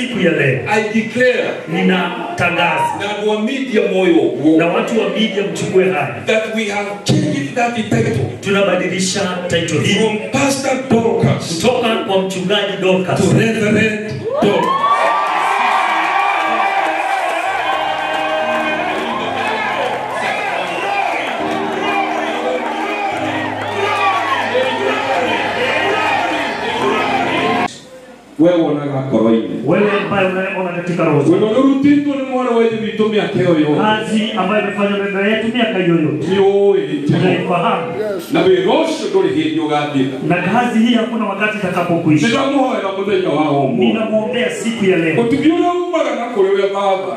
siku ya leo, I declare, ninatangaza, na wa media moyo, na watu wa media mchukue haya, that we have changed that title. Tunabadilisha title hii from Pastor Dorcas kutoka kwa mchungaji Dorcas to Reverend Dorcas. Wewe unaona ngoro-inĩ, wewe ambaye unaona katika roho, wewe unarutitwo nĩ mwana wa Ithe witũ mĩaka ĩyo yothe, kazi ambayo imefanywa na yetu miaka hiyo yote, nĩũĩ unaifahamu, na wĩra ũcio ndũrĩ hĩndĩ ũgathira, na kazi hii hakuna wakati itakapokwisha. Nĩndamũhoera mũthenya wa ũmũthĩ, ninamuombea siku ya leo, ũtugi ũrĩa umaga na kũrĩ we Baba,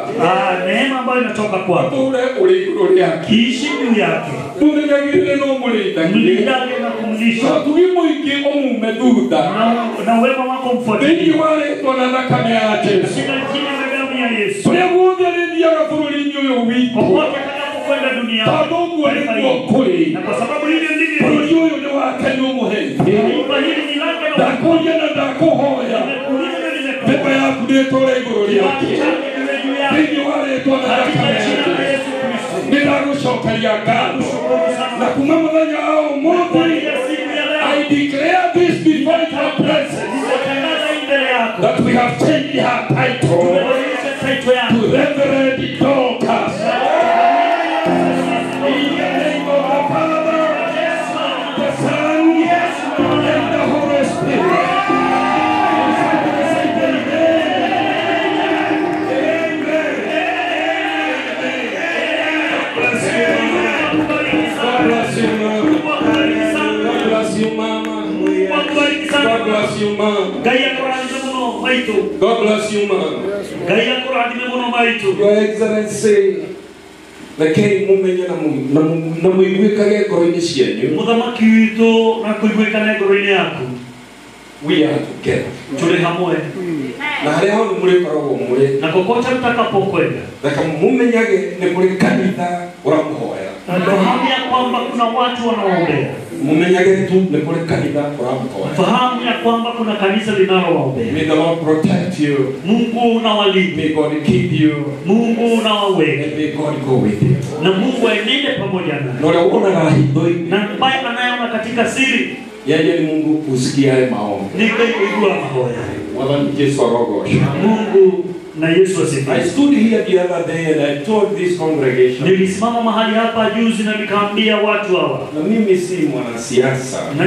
neema ambayo inatoka kwako ũtũũre ũrĩ igũrũ rĩake, iishi juu yake, mũmenyagĩrĩre na ũmũrĩithagie, mlindane na kumlisha, ũtugi mũingĩ ũmume thutha, na wema wako mfuatilie thĩinĩ wa rĩĩtwa na thakame ya Jesũ, katika jina la damu ya Yesu, kũrĩa guothe arĩthiaga bũrũri-inĩ ũyũ witũ, popote atakapokwenda duniani, tondũ ũguo nĩguo kũrĩ, na kwa sababu hili ndivyo bũrũri ũyũ nĩ wake nĩ ũmũhete, taifa hili ni lake na ndakũria na ndakũhoya, nimekuuliza na nimekuomba, mbeba yaku nĩĩtũũre igũrũ rĩake, juu yake thĩinĩ wa rĩĩtwa na katika thakame ya jina la Jesũ, Yesu Kristo. nĩndagũcokeria ngatho, Shukuru sana na kuma mũthenya wa ũmũthĩ, kwa siku ya leo, I declare this before your presence, ninatangaza hii mbele yako, that we have changed her title tumebadilisha title yako to Reverend Dorcas. In the name of the Father, the Son, and the Holy Spirit. God bless you, God bless you, Mama. God bless you, Mama. God bless you, Mama. God bless you, Mama. Your Excellency, rekei mumenye na muiguĩkage ngoro-inĩ cianyu, Mũthamaki witũ na kũiguĩkane ngoro-inĩ yaku, we are together. Tuli hamwe, na harĩa hothe mũrĩkoragwo mũrĩ, na kokote mtakapokwenda, reke mumenyage nĩ kũrĩ kanitha ũramũhoera, fahamu ya kwamba kuna watu wanaoombea, mumenyage tu nĩ kũrĩ kanitha ũramũhoera. Fahamu ya kwamba kuna kanisa linalowaombea. May the Lord protect you. Mungu unawalinda, May God keep you. Mungu unawaweka, And may God go with you. na Mungu aenende pamoja nawe, Na ũrĩa wonaga hitho-inĩ, na ambaye anayeona katika siri, yeye ni Mungu usikiaye maombi. ni Ngai uigua mahoya. Mwathani Jesu arogocwo. Mungu na Yesu asifiwe. I stood here the other day and I told this congregation, Nilisimama mahali hapa juzi na nikaambia watu hawa, na mimi si mwanasiasa, na